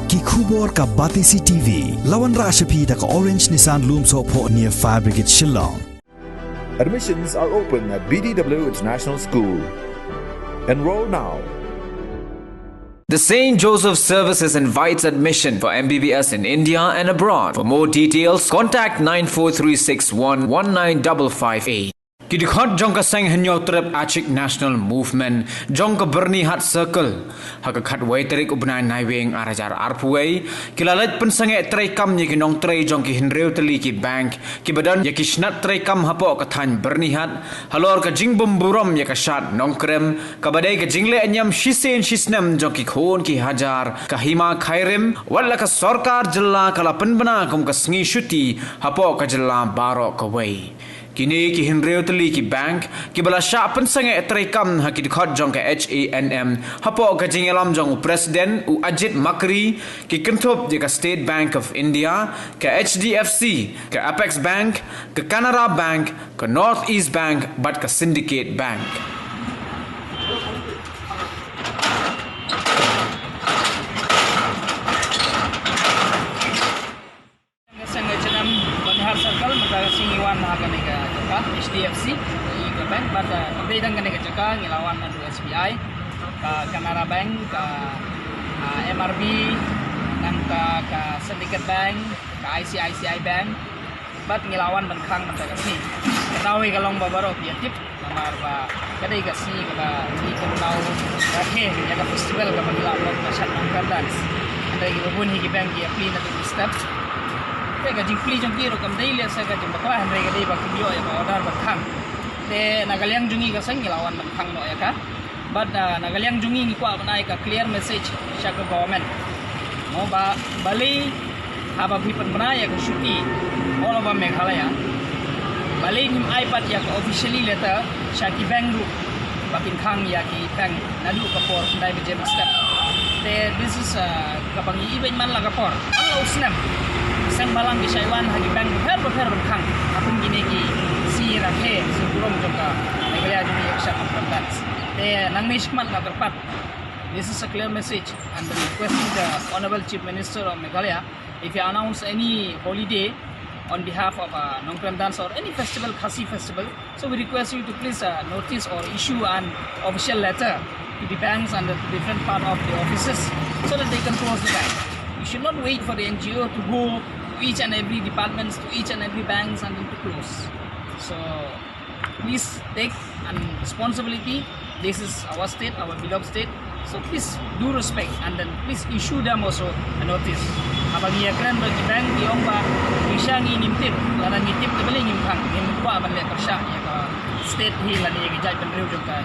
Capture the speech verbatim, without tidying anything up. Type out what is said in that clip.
Ki khubor ka Batesi T V. La wanrah sha phi da ka Orange Nissan Lumsohphoh near Fire Brigade Shillong. Admissions are open at B D W International School. Enroll now. The Saint Joseph Services invites admission for M B B S in India and abroad. For more details, contact nine four three six one one nine double five eight. Ki dkhot jong ka seng Hynñiewtrep Achik National Movement jong ka Byrnihat Circle ha ka khatwei tarik u bnai Naiwieng ar hajar arphew wei ki la leit pynsangeh treikam ïa ki nongtrei jong ki hynriew tylli ki bank kiba don ïa ki shnat treikam hapoh ka thaiñ Byrnihat halor ka jingbymburom ïa ka shad nongkrem kaba dei ka jingleh niam shisien shisnem jong ki khun ki hajar. Ka Hima Khyrim wat la ka sorkar jylla ka la pynbna kum ka sngi shuti hapoh ka jylla baroh kawei. Kine ki hynriew tylli ki bank kiba la shah pynsangeh treikam ha ki dkhot jong ka H A N M hapoh ka jingïalam jong u President u Ajit Makri, ki kynthup ïa ka State Bank of India, ka H D F C, ka Apex Bank, ka Canara Bank, ka North East Bank bad ka Syndicate Bank. Ka seng H and M Byrnihat Circle mynta ka sngi ngi wan ha kane ka jaka H D F C, i ka bank, bad ka dei tang kane ka jaka ngi la wan naduh S B I, ka Canara Bank, ka M R B, nangta ka Syndicate Bank, ka I C I C I Bank, bad ngi la wan ban khang mynta ka sngi. Ka daw hi ka long ba baroh phi ïa tip. Namar ba ka dei ka sngi kaba ngi kynmaw rakhe ïa ka festival kaba ngi lah ban pynshad nongkrem dance. Hynrei kiba bun hi ki bank ki ïa plie na ka step. Te ka jingplie jong ki ruh kam dei lehse ka jingbakla hynrei ka dei ba kim ïoh ïa ka order ban khang. Te na ka liang jong ngi ka seng ngi lah wan ban khang noh ïa ka. Bad na ka liang jong ngi ngi kwah ban ai ka clear message sha ka government. Mo ba balei haba phi pynbna ïa ka shuti all over Meghalaya, balei phim ai pat ïa ka officially letter sha ki bank ruh ba kin khang ïa ki bank naduh ka por khyndai baje mynstep. Te this is kaba ngi ibeiñ man la ka por man la u snem. Seng balang ki shai wan ha ki bank bapher bapher ban khang ha pyn kine ki sngi rakhe sngi burom jong ka Meghalaya jong ngi ïa ka shad nongkrem dance. Te nangne shakhmat nga kyrpad. This is a clear message and requesting the Honorable Chief Minister of Meghalaya, if you announce any holiday on behalf of a Nongkrem dance or any festival, Khasi festival, so we request you to please uh, notice or issue an official letter to the banks and the different part of the offices so that they can close the bank. You should not wait for the N G O to go to each and every departments, to each and every banks and then to close. So please take an responsibility. This is our state, our beloved state. So please do respect and then please issue them also a notice. Haba ngi ïa kren bad ki bank ki ong ba ngi sha ngi ngim tip, lada ngi tip te balei ngim khang, ngim kwah ban leh pyrshah ïa ka state hi lane ïa ki jaitbynriew jong ka.